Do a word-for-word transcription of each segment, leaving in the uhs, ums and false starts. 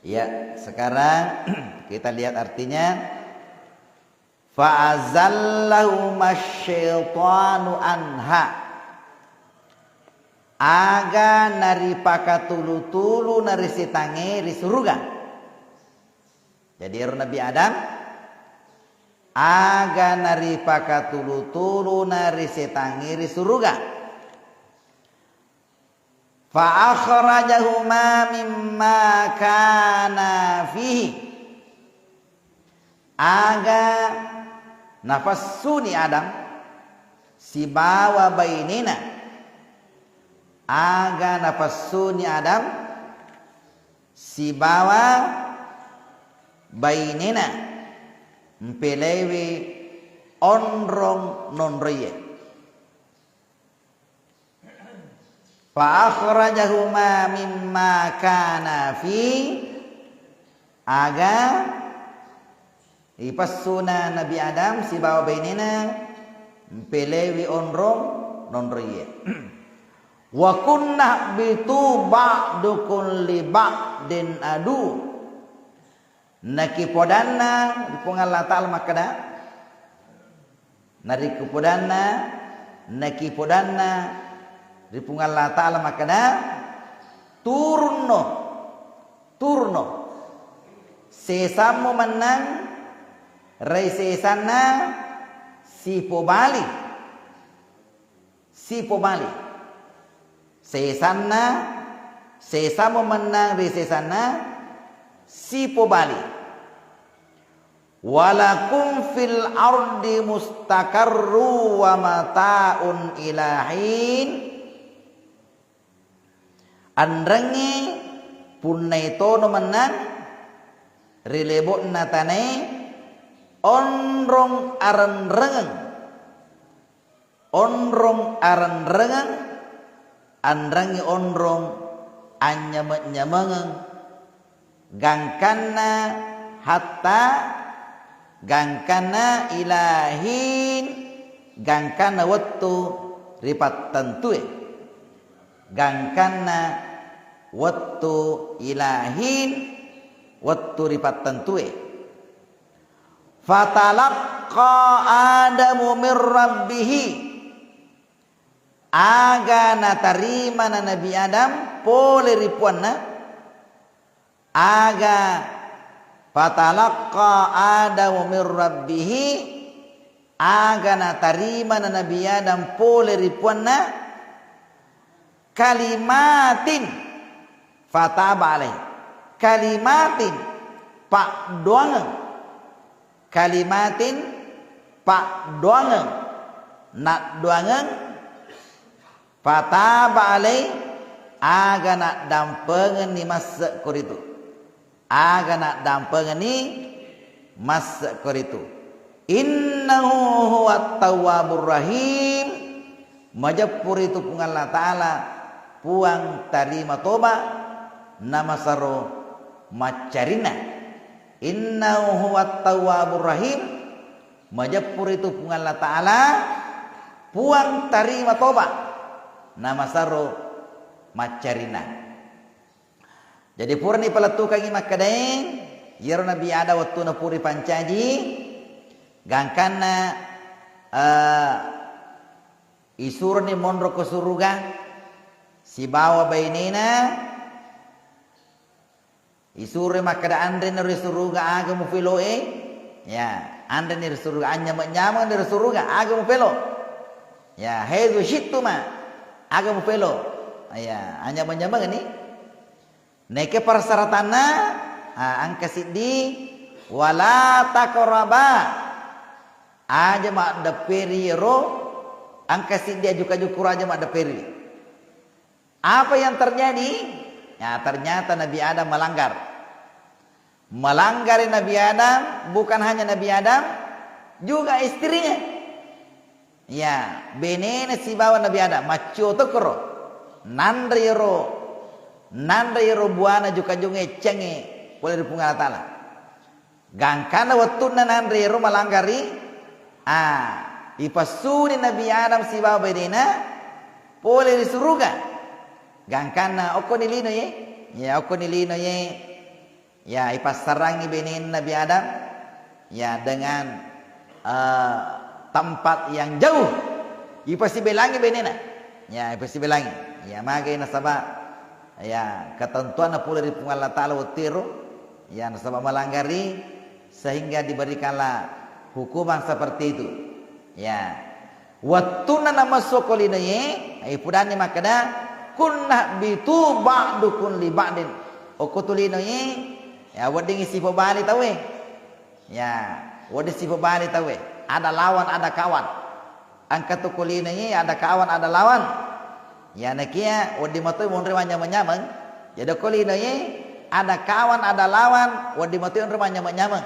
Ya, sekarang kita lihat artinya. Fa'azallahuma syaitanu anha. Aga naripakatulu-tulu nari setangnge ri suruga. Jadi ero Nabi Adam, aga naripakatulu-tulu nari setangnge ri suruga. Fa akhrajahuma mimma kana fihi. Aga nafessuni Adam sibawa bainena. Aga nafessuni Adam sibawa bainena mpelewi onrong nonroiye. Fa akhrajahuma mimma kana fi, aga ipessuna Nabi Adam sibawa bainena mpelewi onrong nonroiye. Wa qulna ihbitu ba'dukum li ba'din adu. Nakipodanna ri Puang Allah Ta'ala makkeda, narikupodanna, nakipodanna ri Puang Allah Ta'ala makkeda, turunno, turunno, sesammu mennang ri sesanna sipobali. Sipobali. Sesanna, sesammu mennang ri sesanna, sipobali. Walakum fil ardi mustaqarru wa mata'un ila hin. Anrengngi punnai tono mennang ri lebo'na tanae onrong arenrengeng. Onrong arenrengeng, anrengngi onrong anynyame-nyamengeng, gangkanna hatta, gangkanna ila hin, gangkanna wettu ripattentue, gangkanna wettu ila hin, wettu ripattentue. Fatalaqqa Adamu min rabbihi. Aga natarimana Nabi Adam pole ri puanna. Aga fatalaqqa Adamu min rabbihi. Aga natarimana Nabi Adam pole ri puanna. Kalimatin fataba alaih. Kalimatin, paddoangeng. Kalimatin, paddoangeng. Naddoangeng, fataba alaih, aga naddampengenni masse ko ritu. Aga naddampengenni masse ko ritu. Innahu huwat tawwabur rahim. Majeppu ritu Puang Allah Ta'ala, Puang tarima toba, namasero maccarinna. Innahu huwat tawwabur rahim. Majeppu ritu Puang Allah Ta'ala, Puang tarima toba, namasero maccarinna. Jadi purani palettukangngi makkedae, iyaro Nabi Adam wettuna pura ipancaji, gangkanna, eh, isuroni monro ko suruga sibawa bainena, isuroi makkeda, anreni ri suruga aga mupeloe, ya, anreni ri suruga, anynyame-nyameng ri suruga aga mupelo, ya, haitsu syi'tuma aga mupelo, ya, anynyame-nyamengni. Naekia persyaratanna, ah, engka siddi, wala taqraba. Aja maddepperi ro, engka siddi aju-kajukku aja maddepperi. Apa yang terjadi? Ya, ternyata Nabi Adam melanggar. Melanggar Nabi Adam, bukan hanya Nabi Adam, juga istrinya. Ya, benena sibawa Nabi Adam, maccio tokkoro. Nanre ro, nanre ro buana aju-kajungnge eccengnge pole ri Puang Allah Ta'ala. Gangkanna wettunna nanre ro malanggari, ah, ipessuni Nabi Adam sibawa benena pole ri suruga. Gangkanna okkoni lino ye, ya okkoni lino ye, Ya, ipassarangngi benena Nabi Adam, ya, dengan, eh, tempat yang jauh. Ipasibelangi benena. Ya, ipasibelangi. Ya, magai nasaba, ya, ketentuan pole ri Puang Allah Ta'ala wettuero, ya, nasaba melanggari sehingga diberikanlah hukuman seperti itu. Ya. Wettunna namessu ko linoe, ipudanni makkeda, "Qulnahbitu ba'dukum li ba'din." Okko tu linoe, ya, weddingngi sipobali tauwe. Ya, wedding sipobali tauwe. Ada lawan, ada kawan. Engka tu ko linoe, ada kawan, ada lawan. Ya, nakia wedding matoi monro manyameng-nyameng. Jadi ko linoe, ada kawan, ada lawan, wedding matoi onro manyameng-nyameng.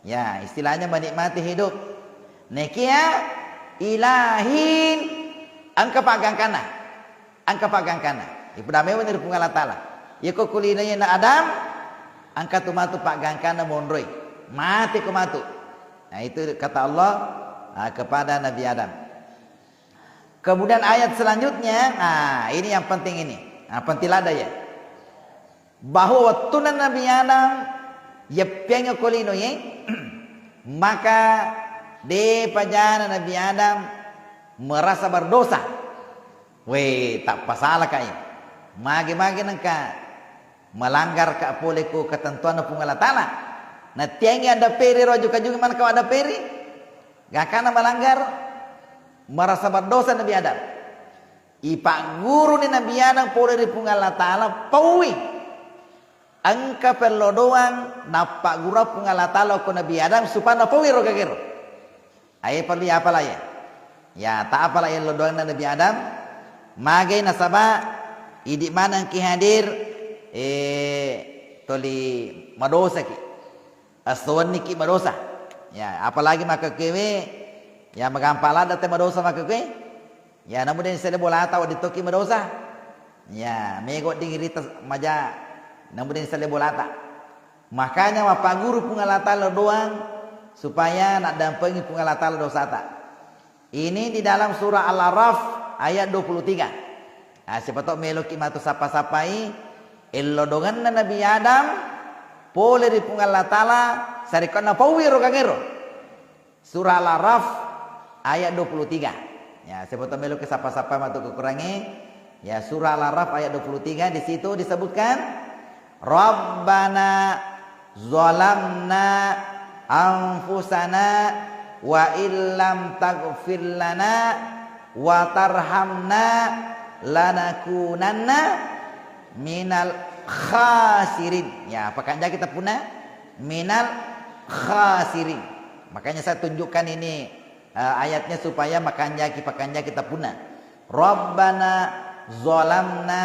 Ya, istilahnya menikmati hidup. Nekia ilahin engka paggangkanna. Engka paggangkanna. Ipudamewani ri Puang Allah Ta'ala. Yako kulino yena Adam, engka tu matu paggangkanna monroi. Mati ko matu. Nah, itu kata Allah, ah, kepada Nabi Adam. Kemudian ayat selanjutnya, ah, ini yang penting ini. Ah, penting lada ya. Bahwa wettunna Nabi Adam yeppiang ko linoe, maka depa jana Nabi Adam merasa berdosa. We, tappasalaka iya. Mage-mage nengka melanggar ka pole ko ketentuan Puang Allah Ta'ala. Natiangi ada peri ro juga-juga manka ada peri. Gakana melanggar, merasa berdosa Nabi Adam. Ipagguruni Nabi Adam pole ri Puang Allah Ta'ala, paui. Engka pello doang nappagguru Puang Allah Ta'ala ko Nabi Adam supaya napaui ro gagero. Aye perlu ya apala ya. Ya, tak apala ya lo doang Nabi Adam. Magai nasaba idi maneng ki hadir, eh, toli madosa ki. Esso wenniki madosa. Ya, apalagi makkekewe, ya, magampa ladde te madosa makkekewe. Ya, namu de' niselle bolata, wedding tokki madosa. Ya, mega wedding irita maja, namu de' niselle bolata. Makanya mappagguru Puang Allah Ta'ala doang supaya naddampengi Puang Allah Ta'ala dosata. Ini di dalam surah Al-Araf ayat dua puluh tiga. Nah, siapa tahu meloki matu sapa-sapai, ello donganna Nabi Adam pole ri Puang Allah Ta'ala, sarekko napaui ro gangero. Surah Al-Araf ayat dua puluh tiga. Ya, siapa tahu meloki sapa-sapai matu kekurangi. Ya, surah Al-Araf ayat dua puluh tiga, di situ disebutkan, "Rabbana zalamna anfusana wa illam taghfir lana wa tarhamna lanakunanna minal khasirin." Ya, pakanjaki tapunna minal khasirin. Makanya saya tunjukkan ini, eh, ayatnya supaya makanjaki, pakanjaki tapunna. Rabbana zalamna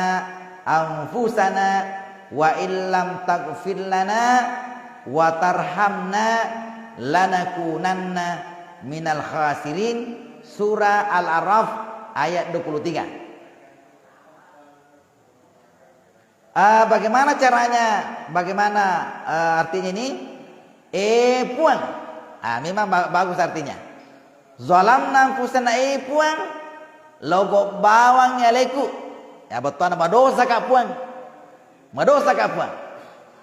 anfusana wa illam taghfir lana wa tarhamna lanakunanna minal khasirin. Surah Al-Araf ayat dua puluh tiga. Ah, bagaimana caranya? Bagaimana, eh, artinya ini? Eh, Puang. Ah, memang ba-, bagus artinya. Zalamna anfusana, eh, Puang, logo bawang yaleku. Ya, bettuanna madosa ka, Puang. Madosa ka, Puang.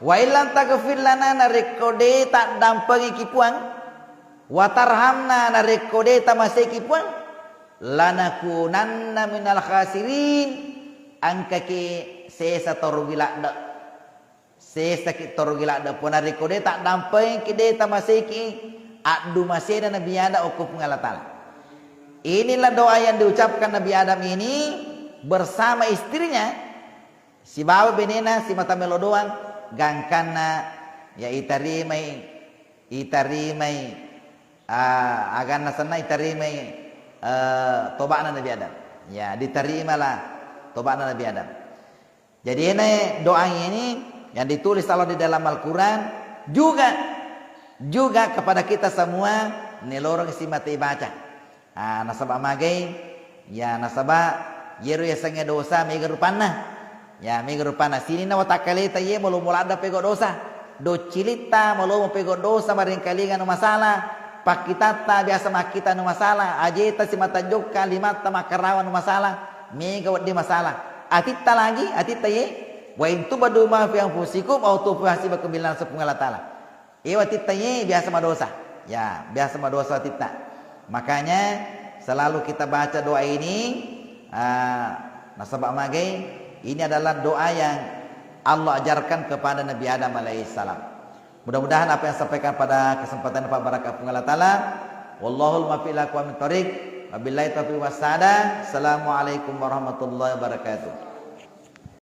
Wa illam taghfir lana, narekko de' taddampengiki, Puang. Wa tarhamna, narekko de' tamaseiki, Puang. Lanakunanna minal khasirin, engkaki sesa to rugi ladde. Sesaki to rugi ladde. Pona riko de' taddampengiki, de' tamaseiki, addu masena Nabi Adam okko Puang Allah Ta'ala. Inilah doa yang diucapkan Nabi Adam ini bersama istrinya, sibawa benena simata melo doang, gangkanna ya itarimai, itarimai, ah, aganna senna itarimai, eh, toba'na Nabi Adam. Ya, ditarimalah toba'na Nabi Adam. Jadi, ini doa ini yang ditulis Allah di dalam Al-Quran juga, juga kepada kita semua, nelorong simata ibaca. Ah, nasaba magai, ya, nasaba yero yasengnge dosa mega rupanna. Ya, mega rupanna. Sininna watakkaleta ye melo-melo ladde pego dosa. Doccilitta melo pego dosa, maringkalinga nu masalah. Pakkitatta biasa makkita nu masalah. Ajeta simata jokka, limatta makkarawa nu masalah. Mega wedding masalah. Atitta lagi, atitta ye Wa in tubdu ma fi anfusikum au tukhfuhu yuhasibukum billahi, naseng Puang Allah Taala. Iya watitta ye biasa madosa. Ya, biasa madosa watitta. Makanya selalu kita baca doa ini, ah, nasaba magai, ini adalah doa yang Allah ajarkan kepada Nabi Adam alaihissalam. Mudah-mudahan apa yang sampaikan pada kesempatan ini berbarakah Puang Allah Taala. Wallahul muwaffiq ila aqwamit thoriq. Wabillahi taufiq wassaada. Assalamualaikum warahmatullahi wabarakatuh.